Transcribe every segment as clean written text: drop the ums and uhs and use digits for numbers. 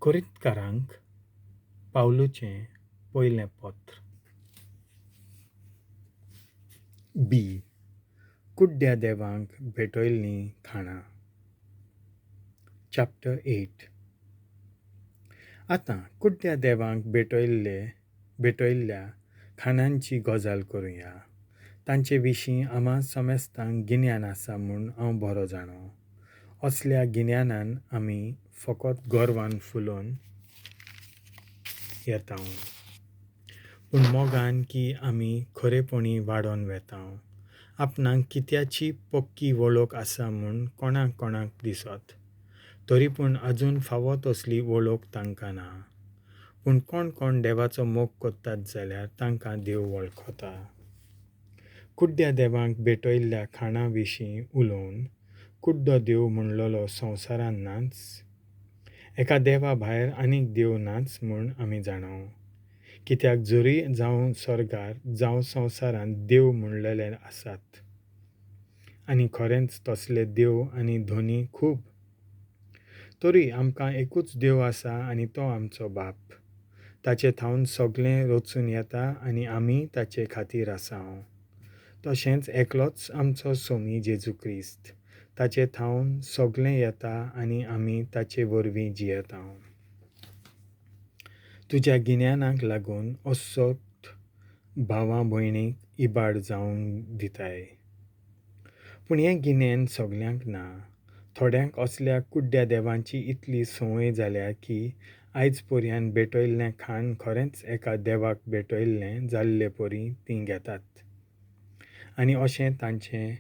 कोरिंतकारांक पावलूचें पयलें पत्र. बी. कुड्ड्या देवांक भेटयल्लीं खाणां. चॅप्टर 8. आतां कुड्ड्या देवांक भेटयल्ल्या खाणांची गजाल करुया. तांचे विशीं आमा समेस्तांक गिन्यान आसा म्हूण हांव बरो जाणो. असल्या गिन्यानान आमी फकत गर्वान फुलोवन येता, पूण मोगान की आमी खरेपणी वाडोन वेता. आपणाक कित्याची पक्की वळख आसा म्हूण कोणाक कोणाक दिसत, तरी पूण अजून फावो तसली वळख तांकां ना. पूण कोण कोण देवाचो मोग करतात जाल्यार तांकां देव वळखता. कुड्ड्या देवांक भेटयल्ल्या खाणां विशीं उलोवन कुड्डो देव म्हणलेलो संवसारान नाच, एका देवा भायर आनीक देव नाच म्हूण आमी जाणाव. कित्याक जरूय जावं स्वर्गार जावं संवसारांत देव म्हणलेले आसात, आनी खरेंच तसले देव आनी धनी खूब, तरी आमकां एकूच देव आसा आनी तो आमचो बाप. ताचे थावन सगळें रचून येता आनी आमी ताचे खातीर आसाव. तशेंच एकलोच आमचो सोमी जेजू क्रिस्त, ताचे थावन सगळें येता आनी आमी ताचे वरवीं जियेता. तुज्या गिन्यानाक लागून असोक्त भावा भयणीक इबाड जावंक दिताय. पूण हें गिन्यान सगल्यांक ना. थोड्यांक असल्या कुड्ड्या देवांची इतली संवय जाल्या की आयज पर्यान भेटयल्लें खाण खरेंच एका देवाक भेटयल्लें जाल्ले परी तीं घेतात, आनी अशें तांचें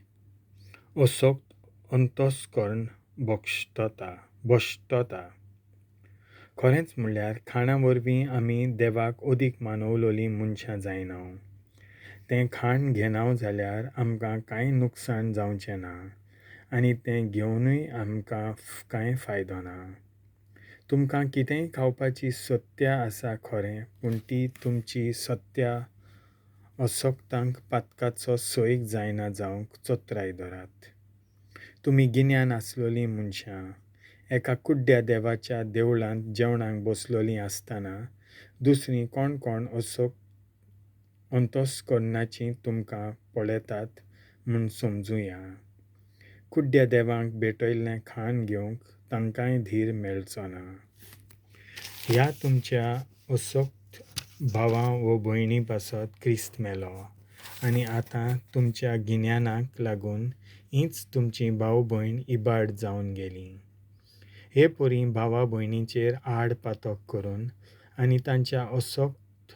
असोक्त अंतस्कर्ण भश्टता. खरेंच म्हणल्यार खाणा वरवीं आमी देवाक अदीक मानवलोलीं मनशां जायना. तें खाण घेनाव जाल्यार आमकां कांय नुकसाण जावचें ना, आनी तें घेवनूय आमकां कांय फायदो ना. तुमकां कितेंय खावपाची सत्या आसा खरें, पूण ती तुमची सत्या असक्तांक पातकाचो सोयीक जायना जावंक चत्राय धरात. तुमी गिन्यान आसलोलीं मनशां एका कुड्ड्या देवाच्या देवळांत जेवणाक बसलोलीं आसतना दुसरीं कोण कोण असोक्त अंतस्कर्णाची तुमकां पळयतात म्हूण समजुया. कुड्ड्या देवांक भेटयल्लें खाण घेवंक तांकांय धीर मेळचो ना. ह्या तुमच्या असोक्त भावां वो भयणी पासत क्रिस्त मेलो, आनी आतां तुमच्या गिन्यानाक लागून हीच तुमची भाव भयण इबाड जावन गेली. हे परी भावा भयणीचेर आड पातक करून आनी तांच्या असोक्त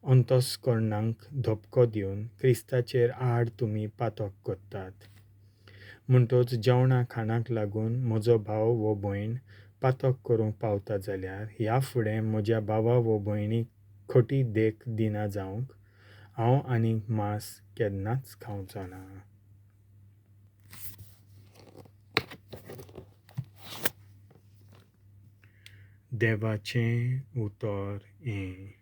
अंतस्कर्णांक धपको दिवन क्रिस्ताचेर आड तुमी पातक करतात. म्हणटच जेवणा खाणाक लागून म्हजो भाव वो भयण पातक करूंक पावता जाल्यार ह्या फुडें म्हज्या भावा वो भयणीक खोटी देख दिना जावंक हांव आनीक मांस केन्नाच खावचो ना. देवाचें उतर हें.